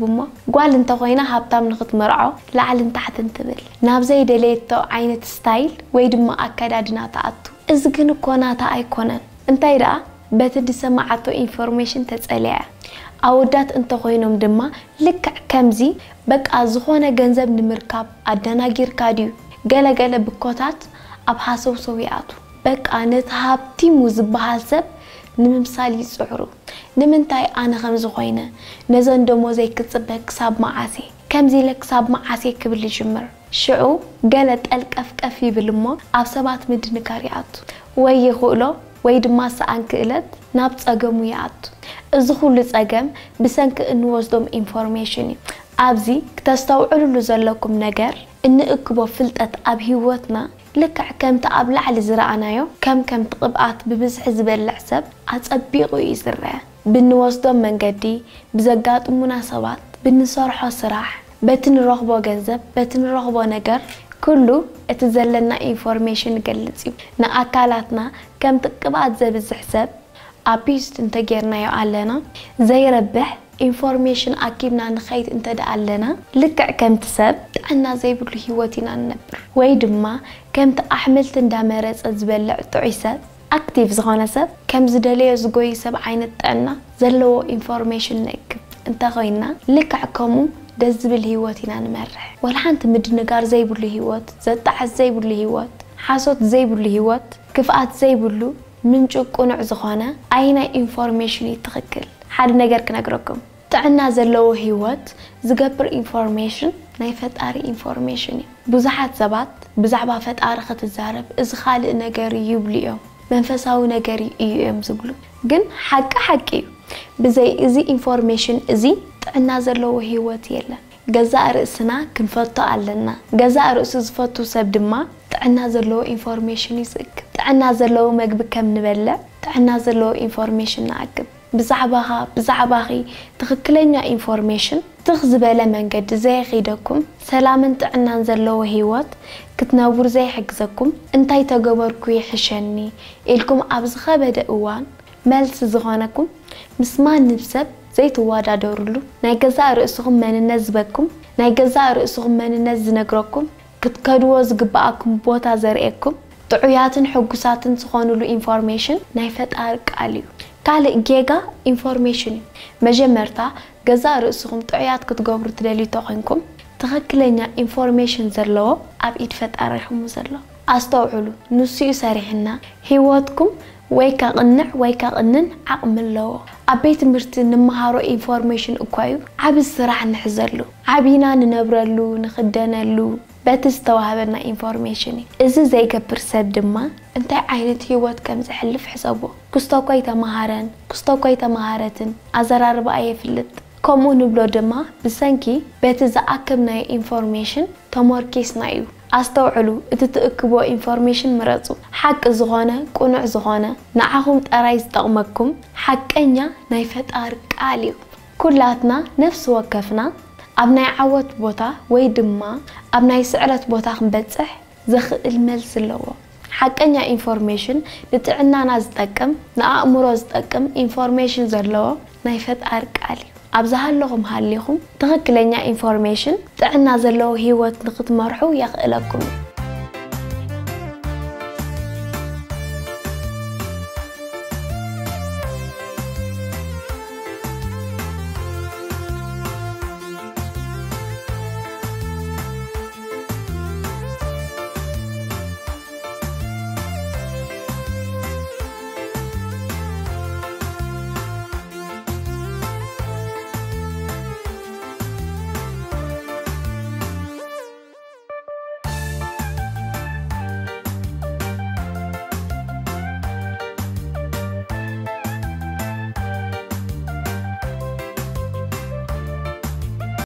እሞ ጓል እንተኾይና ሃብታም ንኽትመርዖ ላዕልን ታሕትን ትብል፣ ናብ ዘይደለየቶ ዓይነት ስታይል ወይ ድማ ኣከዳድና ትኣቱ። እዚ ግን እኮ ናታ ኣይኮነን። እንታይ ደኣ በቲ ዝሰማዓቶ ኢንፎርሜሽን ተጸሊኣ። ኣወዳት እንተኾይኖም ድማ ልክዕ ከምዚ በቃ ዝኾነ ገንዘብ ንምርካብ ኣደናጊርካ ድዩ ገለገለ ብኮታት ኣብ ሃሰውሰው ይኣቱ። በቃ ነቲ ሃብቲሙ ዝበሃል ሰብ ንምምሳል ይጽዕሩ። ንምንታይ ኣነ ከምዚ ኮይነ? ነዘን ደሞዘይ ክጽበ ክሳብ መዓስ እየ? ከምዚ ኢለ ክሳብ መዓስ እየ ክብል ይጅምር። ሽዑ ገለ ጠልቀፍቀፍ ይብል እሞ ኣብ ሰባት ምድንጋር ይኣቱ። ወይ ይኽእሎ ወይ ድማ ሰኣን ክእለት ናብ ጸገሙ ይኣቱ። እዚ ኩሉ ጸገም ብሰንኪ እንወስዶም ኢንፎርሜሽን እዩ። ኣብዚ ክተስተውዕሉሉ ዘለኩም ነገር እንእክቦ ፍልጠት ኣብ ህይወትና ልክዕ ከምቲ ኣብ ላዕሊ ዝረኣናዮ ከም ከምቲ ቅብኣት ብብዝሒ ዝበልዕ ሰብ ኣጸቢቑ እዩ ዝረአ። ብንወስዶም መንገዲ፣ ብዘጋጥሙና ሰባት፣ ብንሰርሖ ስራሕ፣ በቲ ንረኽቦ ገንዘብ፣ በቲ ንረኽቦ ነገር ኩሉ እቲ ዘለና ኢንፎርሜሽን ይገልጽ እዩ። ንኣካላትና ከምቲ ቅብኣት ዘብዝሕ ሰብ ኣቢዩዝድ እንተጌርናዮ ኣለና ዘይረብሕ ኢንፎርሜሽን ኣኪብና ንኸይድ እንተ ደኣ ኣለና ልክዕ ከምቲ ሰብ ጥዕና ዘይብሉ ህይወት ኢና ንነብር። ወይ ድማ ከምቲ ኣሕምልቲ እንዳመረጸ ዝበልዕ ጥዑይ ሰብ ኣክቲቭ ዝኾነ ሰብ ከም ዝደለዮ ዝጎይ ሰብ ዓይነት ጥዕና ዘለዎ ኢንፎርሜሽን ንእክብ እንተኾይንና ልክዕ ከምኡ ደስ ዝብል ህይወት ኢና ንመርሕ። ወላ ሓንቲ ምድንጋር ዘይብሉ ህይወት፣ ዘጣዕስ ዘይብሉ ህይወት፣ ሓሶት ዘይብሉ ህይወት፣ ክፍኣት ዘይብሉ ምንጩ ቅኑዕ ዝኾነ ኣይናይ ኢንፎርሜሽን እዩ ትኽክል? ሓደ ነገር ክነግረኩም። ጥዕና ዘለዎ ህይወት ዝገብር ኢንፎርሜሽን ናይ ፈጣሪ ኢንፎርሜሽን እዩ። ብዙሓት ሰባት ብዛዕባ ፈጣሪ ክትዛረብ እዚ ካልእ ነገር እዩ ይብሉ እዮም። መንፈሳዊ ነገር እዩ እዮም ዝብሉ። ግን ሓቂ ሓቂ እዩ። ብዘይ እዚ ኢንፎርሜሽን እዚ ጥዕና ዘለዎ ህይወት የለን። ገዛእ ርእስና ክንፈቱ ኣለና። ገዛእ ርእሱ ዝፈቱ ሰብ ድማ ጥዕና ዘለዎ ኢንፎርሜሽን እዩ ዝእክብ። ጥዕና ዘለዎ መግቢ ከም ንበልዕ ጥዕና ዘለዎ ኢንፎርሜሽን ንኣክብ። ብዛዕባኻ ብዛዕባኺ ትኽክለኛ ኢንፎርሜሽን ትኽ ዝበለ መንገዲ ዘየኺደኩም ሰላምን ጥዕናን ዘለዎ ህይወት ክትነብሩ ዘይሕግዘኩም እንታይ ተገበርኩ ይሕሸኒ ኢልኩም ኣብ ዝኸበደ እዋን መልሲ ዝኾነኩም ምስ ማንም ሰብ ዘይትወዳደሩሉ ናይ ገዛእ ርእስኹም መንነት ዝበኩም ናይ ገዛእ ርእስኹም መንነት ዝነግረኩም ክትከድዎ ዝግብኣኩም ቦታ ዘርእየኩም ጥዑያትን ሕጉሳትን ዝኾኑሉ ኢንፎርሜሽን ናይ ፈጣሪ ቃል እዩ። ካልእ ጌጋ ኢንፎርሜሽን እዩ። መጀመርታ ገዛእ ርእስኹም ጥዑያት ክትገብሩ ትደልዩ ተኾይንኩም ትኽክለኛ ኢንፎርሜሽን ዘለዎ ኣብ ኢድ ፈጣሪ ኢኹም ዘሎ። ኣስተውዕሉ፣ ንሱ እዩ ሰሪሕና ህይወትኩም ወይ ከቕንዕ ወይ ከቕንን ዓቕሚ ኣለዎ። ኣብ ቤት ትምህርቲ ንመሃሮ ኢንፎርሜሽን እኳ እዩ ዓቢ ስራሕ ንሕዘሉ። ዓቢና ንነብረሉ፣ ንኽደነሉ በቲ ዝተዋህበና ኢንፎርሜሽን እዩ። እዚ ዘይገብር ሰብ ድማ እንታይ ዓይነት ህይወት ከም ዘሕልፍ ሕሰቦ። ክስቶ እኳ ኣይተመሃረን፣ ክስቶ እኳ ኣይተመሃረትን፣ ኣዘራርባ ኣየፍልጥ። ከምኡ ንብሎ ድማ ብሰንኪ በቲ ዝኣከብናዮ ኢንፎርሜሽን ተሞርኪስና እዩ። ኣስተውዕሉ፣ እቲ ትእክብዎ ኢንፎርሜሽን ምረጹ። ሓቂ ዝኾነ፣ ቅኑዕ ዝኾነ፣ ንዓኹም ጠራይ ዝጠቕመኩም ሓቀኛ ናይ ፈጣሪ ቃል እዩ። ኩላትና ነፍሲ ወከፍና ኣብ ናይ ዓወት ቦታ ወይ ድማ ኣብ ናይ ስዕረት ቦታ ክንበጽሕ ዘኽእል መልሲ ኣለዎ። ሓቀኛ ኢንፎርሜሽን ንጥዕናና ዝጠቅም፣ ንኣእምሮ ዝጠቅም ኢንፎርሜሽን ዘለዎ ናይ ፈጣሪ ቃል እዩ። ኣብ ዝሃለኹም ሃሊኹም ትኽክለኛ ኢንፎርሜሽን ጥዕና ዘለዎ ህይወት ንኽትመርሑ የኽእለኩም እዩ።